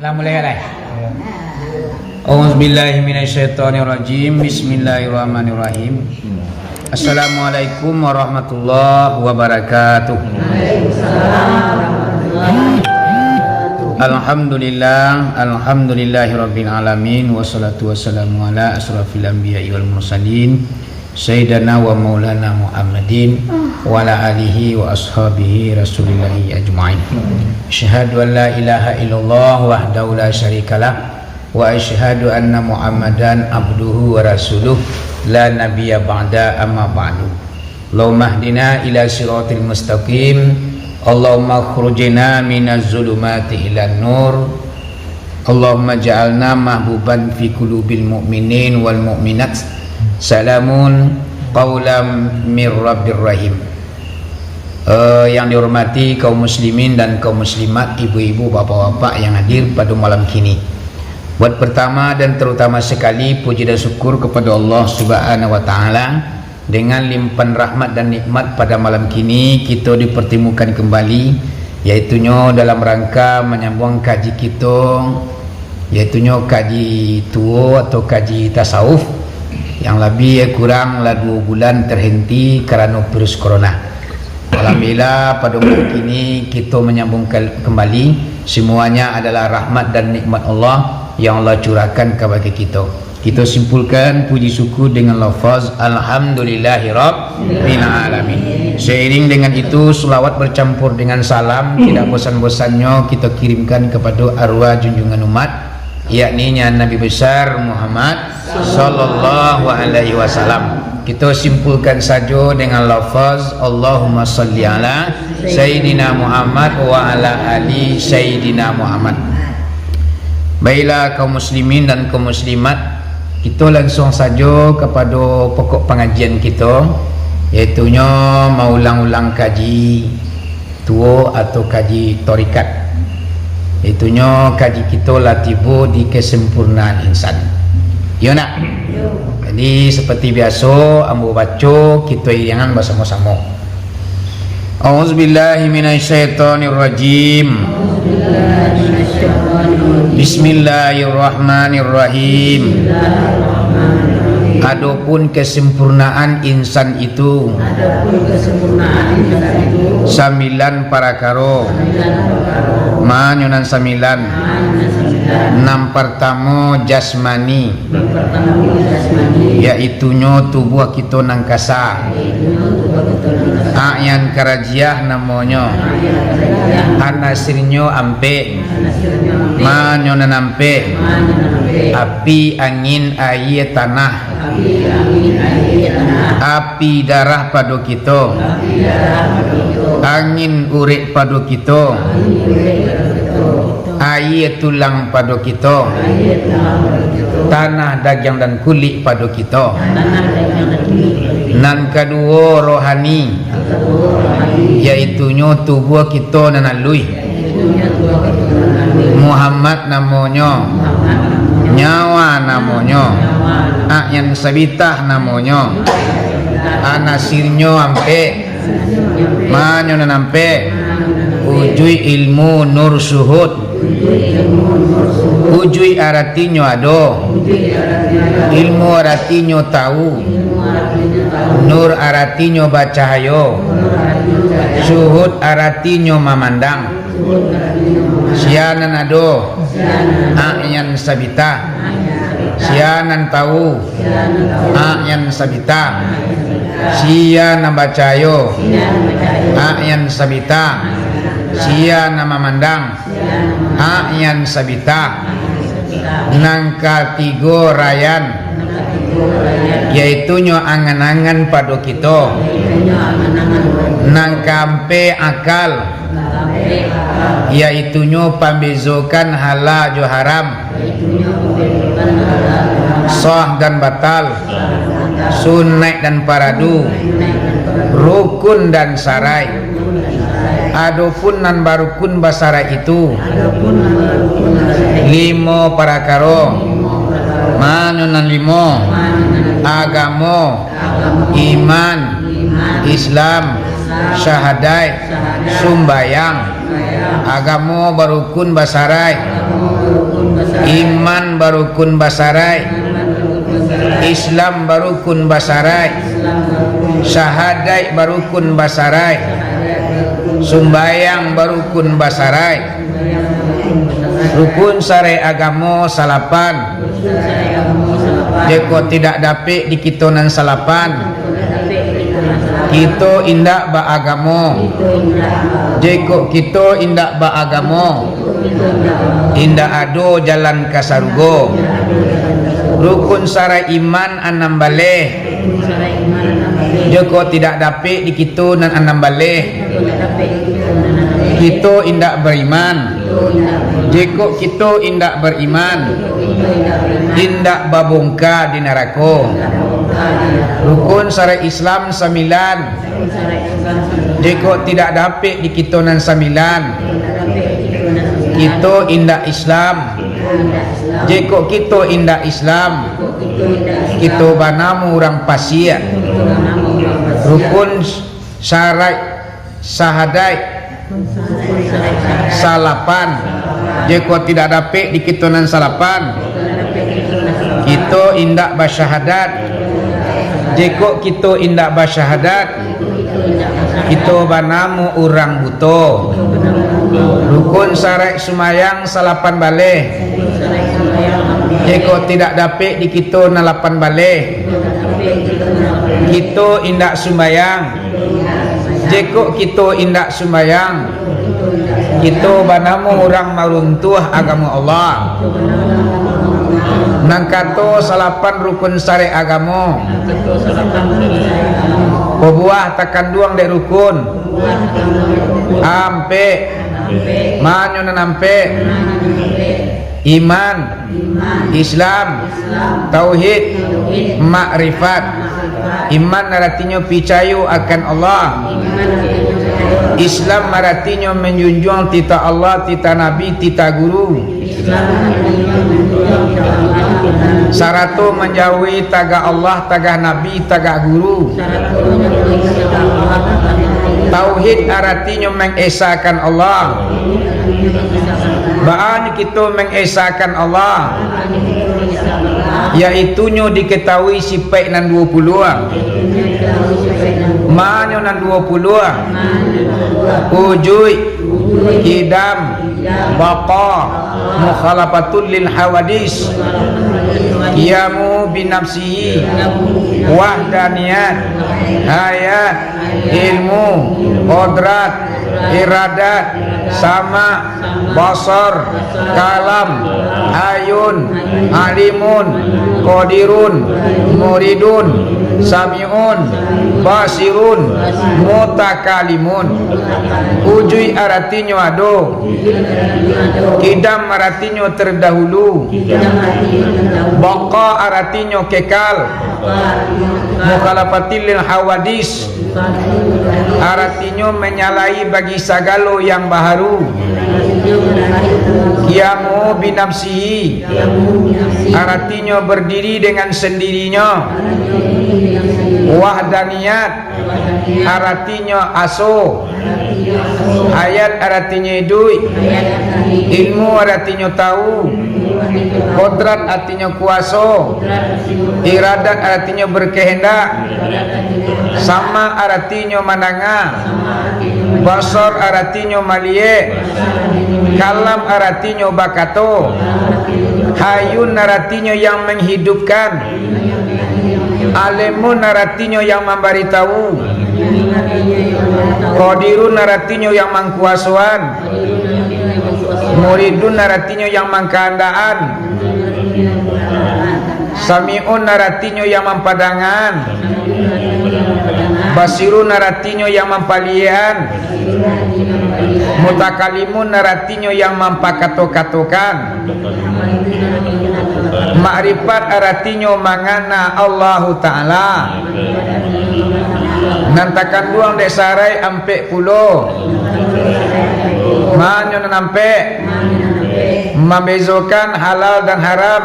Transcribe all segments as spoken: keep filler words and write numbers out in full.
Lah mulai, mulai. A'udzubillahi minasyaitonirrajim. Bismillahirrahmanirrahim. Assalamualaikum warahmatullahi wabarakatuh. Alhamdulillah, alhamdulillahirabbil alamin, wassalatu wassalamu ala asyrafil anbiya'i wal mursalin, Sayyidina wa Maulana Muhammadin wa ala alihi wa ashabihi Rasulillahi ajma'in. Asyhadu an la ilaha illallah wahdahu la syarikalah, wa asyhadu anna Muhammadan abduhu wa rasuluh, la nabiyya ba'da, amma ba'du. Allahumma hdina ila siratil mustaqim. Allahumma akhrijna minaz zulumati ilan nur. Allahumma ja'alna mahbuban fi qulubil mu'minin wal mu'minat. Salamun qaulam mir rabbir rahim. Eh, yang dihormati kaum muslimin dan kaum muslimat, ibu-ibu, bapak-bapak yang hadir pada malam kini. Buat pertama dan terutama sekali, puji dan syukur kepada Allah Subhanahu wa Ta'ala. Dengan limpahan rahmat dan nikmat, pada malam kini kito dipertemukan kembali, yaitunyo dalam rangka manyambuang kaji kito, yaitunyo kaji tuo atau kaji tasawuf, yang labiah kurang lah duo bulan terhenti karano virus corona. Alhamdulillah, pada malam kini kito manyambuang ke-, kembali. Semuanya adalah rahmat dan nikmat Allah yang Allah curahkan kabake kito. Kito simpulkan puji syukur dengan lafaz, "Alhamdulillahirabbil alamin." Seiring dengan itu, selawat bercampur dengan salam tidak bosan-bosannyo kito kirimkan kepada arwah junjungan umat, yakni Nabi Besar Muhammad sallallahu alaihi wasallam. Kito simpulkan sajo dengan lafaz, "Allahumma shalli ala Sayyidina Muhammad wa ala ali Sayyidina Muhammad." Baiklah, kaum muslimin dan kaum muslimat, kito lansuang sajo kapado pokok pangajian kito, yaitunyo maulang-ulang kaji tuo atau kaji tarikat. Yaitunyo kaji kito lah tibo di kesempurnaan insan. Iyo nak? Jadi, seperti biaso, ambo baco, kito iriangan basamo-samo. A'udzubillahi minasyaitonirrajim. Bismillahirrahmanirrahim. Adopun kesempurnaan insan itu, sambilan parakaro. Mano nan sambilan? Nan partamo, jasmani, yaitunyo tubuah kito nan kasa. A'yan karajiah namonyo. Anasirnyo ampek. Mano nan ampek? Api, angin, aia, tanah. Api, darah pado kito. Angin, urek pado kito. Aia, tulang pado kito. Tanah, dagiang dan kulik pado kito. Nan kaduo, rohani, yaitunyo tubuah kito nan aluih. Muhammad namonyo, nyawa namonyo, a'yan sabitah namonyo, anasirnyo ampek. Mano nan ampek? Ujuik, ilmu, nur, syuhud. Ujuik aratinyo ado. Ilmu aratinyo tahu. Nur aratinyo bacahayo. Syuhud aratinyo mamandang. Sia nan ado? A'yan sabitah. Sia nan tahu? A'yan sabitah. Sia nan bacahayo? A'yan sabitah. Sia nan mamandang? A'yan sabitah. Nan katigo, rayan, yaitunyo angan-angan pado kito. Nan kaampek, akal, yaitunyo pambezokan halal jo haram, sah dan batal, sunaik dan faradu, rukun dan sarai. Adopun nan barukun basarai itu, limo parakaro. Mano nan limo? Agamo, iman, Islam, Syahadaik, sumbayang, agamo barukun basarai, iman barukun basarai, Islam barukun basarai, syahadaik barukun basarai, sumbayang barukun basarai. Rukun sarai agamo salapan. Jikok tidak dapek di kito nan salapan, kito indak baagamo. Jikok kito indak baagamo, indak ado jalan ka sarugo. Rukun sarai iman anam baleh. Jikok tidak dapek di kito nan anam baleh, kito indak bariman. Jikok kito indak bariman, indak babungka di narako. Rukun sarai Islam sambilan. Jikok tidak dapek di kito nan sambilan, kito indak Islam. Jikok kito indak Islam, kito banamo urang pasiak. Rukun syarat sahadaik salapan. Jikok tidak dapek di kito nan salapan, kito indak basyahadat. Jikok kito indak basyahadat, kito banamo urang buto. Rukun syarat sumayang salapan baleh. Jikok tidak dapek di kito nan lapan baleh, kito indak sumbayang. Jikok kito indak sumbayang, kito banamo urang maruntuah agamo Allah. Nan kato salapan rukun syarat agamo, babuah takanduang dek rukun. Ampek. Manyo nan ampek? Iman, Islam, tauhid, makrifat. Iman aratinyo picayo akan Allah. Islam aratinyo manjunjuang titah Allah, titah Nabi, titah guru. Sarato manjauhi tagah Allah, tagah Nabi, tagah guru. Tauhid aratinyo mangesakan Allah. Baa kito mangesakan Allah? Yaitunyo diketahui sipaik nan duo puluah. Manyo nan duo puluah? Ujuik, kidam, baqa, mukhalafatul lil hawadis, qiyamu binafsihi, wahdaniyat, hayat, ilmu, qodrat, iradat, sama, basar, kalam, hayun, alimun, qadirun, muridun, samiun, basirun, mutakalimun. Ujuik aratinyo ado. Kidam aratinyo terdahulu. Baqa aratinyo kekal. Mukhalafatil lil hawadis aratinyo manyalahi bagi sagalo yang baharu. Qiyamu binafsihi aratinyo berdiri dengan sendirinyo. Wahdaniyat aratinyo aso. Hayat aratinyo iduik. Ilmu aratinyo tahu. Kodrat aratinyo kuaso. Iradat aratinyo berkehendak. Sama aratinyo mandanga. Basar aratinyo maliek. Kalam aratinyo bakato. Hayun aratinyo yang menghidupkan. Alimun aratinyo yang mambaritahu. Qadirun aratinyo yang mangkuasoan. Muridun aratinyo yang mangkaandaan. Samiun aratinyo yang mampadangaan. Basirun aratinyo yang mampaliekan. Mutakalimun aratinyo yang mampakato-katokan. Makrifat aratinyo mangana Allahu Ta'ala. Nan takanduang dek sarai ampek pulo. Manyo nan ampek? Mambezokan halal dan haram.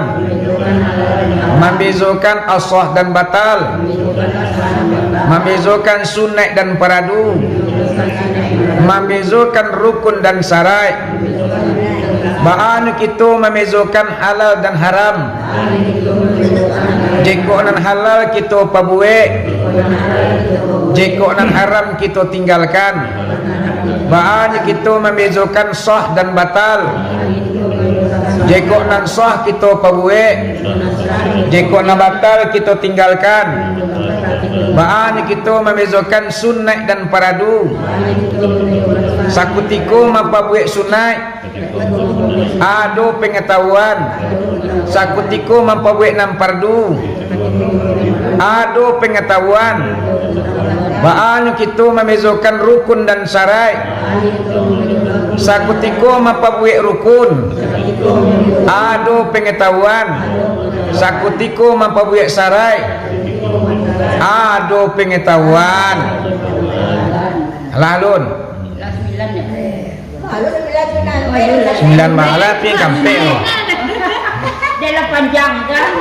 Mambezokan asah dan batal. Mambezokan sunaik dan paradu. Mambezokan rukun dan saraik. Baa nan kito mambezokan halal dan haram. Jikok nan halal kito pabuek, jikok nan haram kito tinggalkan. Baa nan kito mambezokan sah dan batal. Jikok nan sah kito pabuek, jikok nan batal kito tinggalkan. Baa nan kito mambezokan sunaik dan paradu. Sakutiko mampabuek sunaik, ado pangatahuan. Sakutiko mampabuek nan paradu, ado pangatahuan. Baa nan kito mambezokan rukun dan saraik. Sakutiko mampabuek rukun, ado pangatahuan. Sakutiko mampabuek saraik, ado pangatahuan. Lah, alun. Lah, sambilan, yo? Sambilan malah, pi kampek tu. Dia lah panjang, kan?